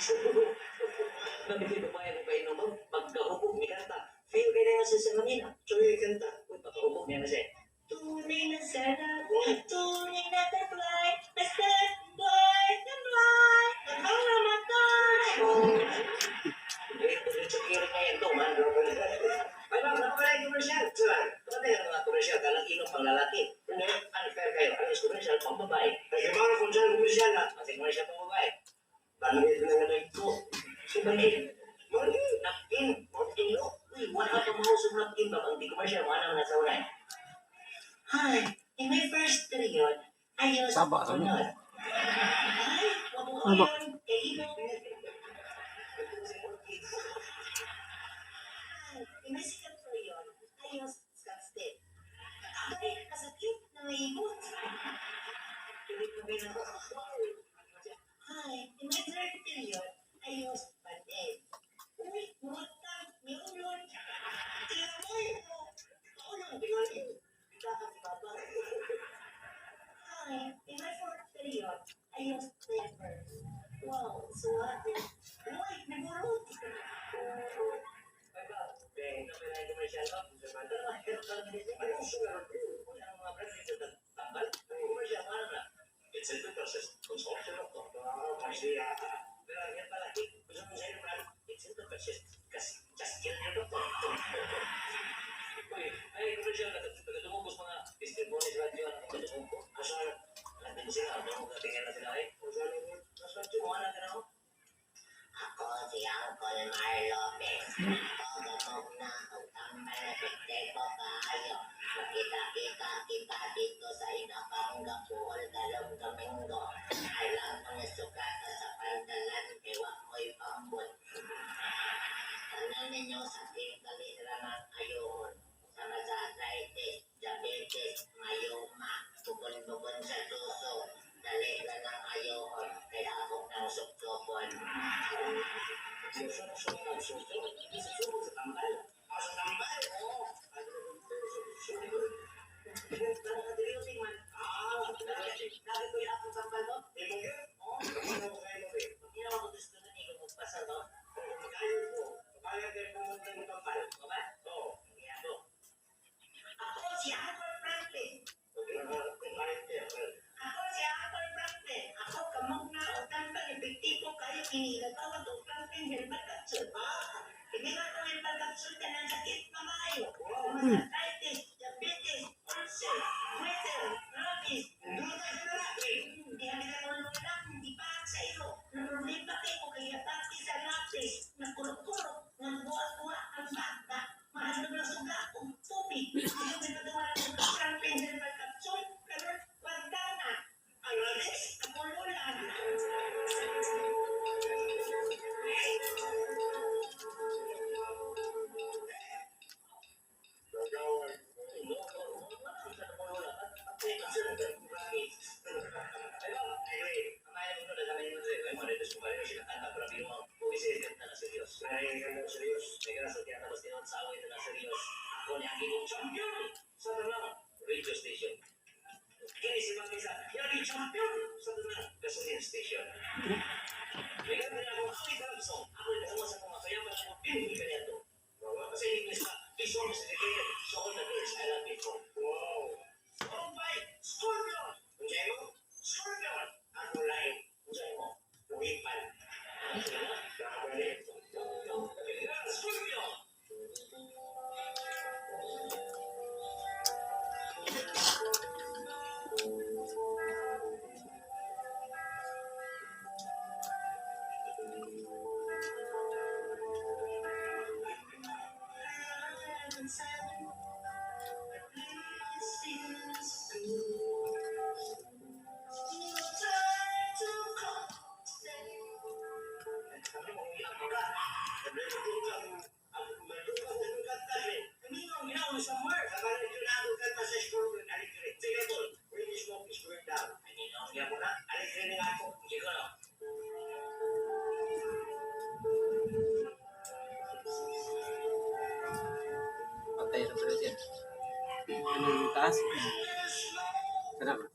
Nabili babae mo kayo naman, pagkahubog ni kanta. Feel kayo na sa Manila. Tuloy kanta. Uy, pagkahubog niya na siya. Tunay na sarap, tunay na taglay, basta't buhay na buhay, ang namatay. Diretso kiri na yan to, man. Ay, ma'am, napakalain commercial. Saan? Pagkatay ang mga commercial, kalang inom pang lalaki. Ano? Unfair kayo. Ang commercial pang babae. Ay, kamara kung saan kumersyal na. Kasi commercial pang babae. Pangit na nga ko. Si Bangin, Mali. Napkin, ilo. Uy, wala pa mga usong napkin ba? Ang di commercial, wala na sa unay. Hi, in my first period, I used Saba, ano? sunod. Ay, mabuo Saba. yun. Kay ilo. Hi, in my second period, I used Scotch tape. Ay, kasakit na may ibot. Hi, in my third period, I used Band-Aid. Uy, murata, may ulon. Tiyamoy mo. Ulon, tingali. Bigla ka si Papa. Hi, in my fourth period, I used diapers. Wow, suwate. Uy, nagurot. It's a good process. Consultation of doctor. Kasi, Pero yan pala, gusto mo sa'yo, Brad, it's in the process. Kasi just kill your doctor. Uy, ay, commercial na, taga-dumugos mga testimonies radyo, ano, taga-dumugos. asa, Nandun sila, dumugos, tingnan na sila, eh. asa, asa, Kumuha na ka na, oh. Ako si Uncle Mar Lopez. Pagkatog na og tambal epektibo kaayo. Makita-kita kita dito sa Inabanga Puol dalong Domingo. Alam ang sukata sa pantalan kay wa mo'y pambot. Tanan ninyo sakit dali ra ng ayon. Sama sa arthritis, diabetes, myoma, bugon-bugon sa tuso. Dali ra ng ayon kay ako ng suktobon. Susunod sa tambal. Asa tambal. Oo. Susunod. Ah, bakit ko yung akong tambal mo? Imo yun? Oo. Ano ko kayo mo eh? Pag ginawa ko gusto na ikaw magpasa to. Kaya ko. Kaya kayo pumunta ng tambal. Baba? Oo. Kaya mo. Ako si Uncle Franklin. Ako si Uncle Franklin. Ako kamog na o tambal epektibo kayo inilatawag og Franklin Herbal Capsule. Ah! Hindi nga itong herbal capsule ka ng sakit mamayo. Wow! Mga arthritis, diabetes, ulcer, goiter, rabies. Hindi kami natulog lang, hindi pa sa iyo. Naproblema kayo kaya pati sa lapis, nagkurok-kurok, nagbuwa-buwa ang bata. Mahal na suga o tubig. Hindi ko nagawa ng Franklin Herbal Capsule, karon wagda na. Ang rabies? Kapululan. Radio station. Kini si Mang Isa, yari champion sa gasoline station. Bigyan mo na ako, awit na lang song. Ako yung kasama sa mga kaya man ako, pinili ka niya to. Kasi English ka, this song is dedicated to all the girls I love before. Wow! Song by Scorpion! Unsay mo? Scorpion! Ako lain. Unsay mo? Uwipan. Nakabalik. Scorpion! Patay na pala siya. Ano yung taas? Sana ba?